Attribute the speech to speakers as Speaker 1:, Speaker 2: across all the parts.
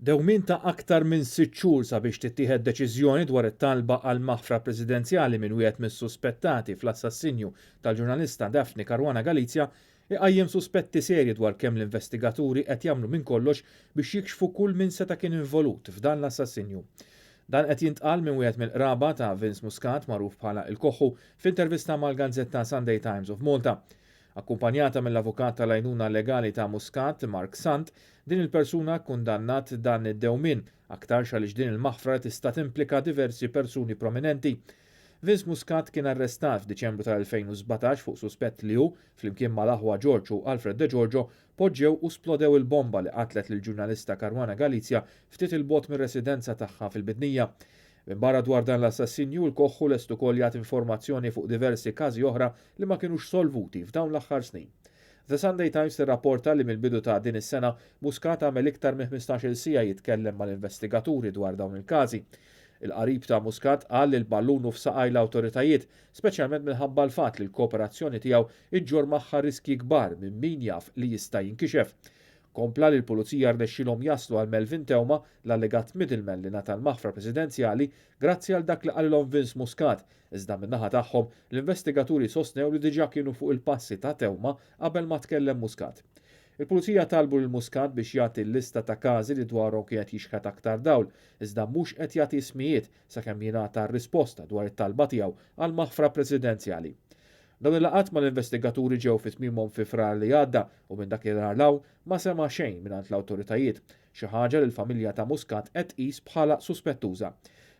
Speaker 1: Dewmien ta' aktar minn sitt xhur sabiex tittieħed deċiżjoni dwar it-talba għal maħfra presidenzjali minn wieħed mis-suspettati fl-assassinju tal-ġurnalista Daphne Caruana Galizia iqajjem suspetti serji dwar kemm l-investigaturi qed jagħmlu minn kollox biex jikxfu kull min seta' kien involut f'dan l-assassinju. Dan qed jintqal minn wieħed mill-qraba ta' Vince Muscat magħruf bħala Il-Koħħu f'intervista mal-gazzetta Sunday Times of Malta. Akkumpanjata mill-avukat tal-għajnuna legali ta' Muscat, Mark Sant, din il-persuna kkundannat dan id-dewmien, aktarx għaliex din il-maħfra tista' timplika diversi persuni prominenti. Vince Muscat kien arrestat f'Diċembru tal-2017 fuq suspett li hu, flimkien mal-aħwa George u Alfred Degiorgio, poġġew u splodew il-bomba li qatlet lill-ġurnalista Caruana Galizia ftit 'il bogħod mir-residenza tagħha fil-Bidnija. Minbarra dwar dan l-assassinju, il-Koħħu lest ukoll jagħti informazzjoni fuq diversi każi oħra li ma kinux solvuti f'dawn l-aħħar snin. The Sunday Times tirrapporta li mill-bidu ta' din is-sena, Muscat għamel iktar minn 15-il siegħa jitkellem mal-investigaturi dwar dawn il-każi. Il-qarib ta' Muscat qal li l-ballun hu f'saqaj l-awtoritajiet, speċjalment minħabba l-fatt li l-kooperazzjoni tiegħu iġġorr magħha riskji kbar minn min jaf li jista' jinkixef. Kompla li l-Pulizija rnexxielhom jaslu għal Melvin Theuma, l-allegat middleman li ngħata l-maħfra Presidenzjali, grazzi għal dak li qalilhom Vince Muscat, iżda min-naħa tagħhom, l-investigaturi sostnew li diġà kienu fuq il-passi ta' Theuma qabel ma tkellem Muscat. Il-Pulizija talbu lil Muscat biex jagħti l-lista ta' każi li dwarhom kien qed jixħet aktar dawl, iżda mhux qed jagħti ismijiet sakemm jingħata r-risposta dwar it-talba tiegħu għall-maħfra Presidenzjali. Dawn il-laqgħat mal-investigaturi ġew fi tmiemhom fi Frar li għadda u minn dakinhar 'l hawn ma sema' xejn mingħand l-awtoritajiet, xi ħaġa li l-familja ta' Muscat qed tqis bħala suspettuża.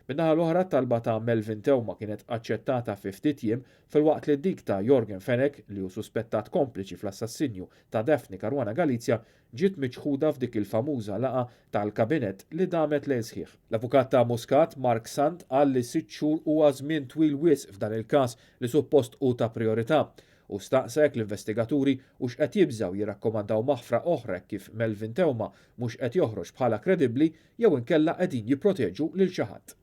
Speaker 1: Min-naħa l-oħra t-talba ta' Melvin Theuma kienet aċċettata fi ftit jiem filwaqt li dik ta' Yorgen Fenech, li hu suspettat kompliċi fl-assassinju ta' Daphne Caruana Galizia, ġiet miċħuda f'dik il-famuża laqgħa tal-Kabinett li damet lejl sħiħ. L-avukat ta' Muscat, Mark Sant, qal li sitt xhur huwa żmien twil wisq f'dan il-każ li suppost hu ta' prijorità. Hu staqsa jekk l-investigaturi hux qed jibżgħu jirrakkomandaw maħfra oħra hekk kif Melvin Theuma mhux qed joħroġ bħala kredibbli jew inkella qegħdin jipproteġu lil xi ħadd.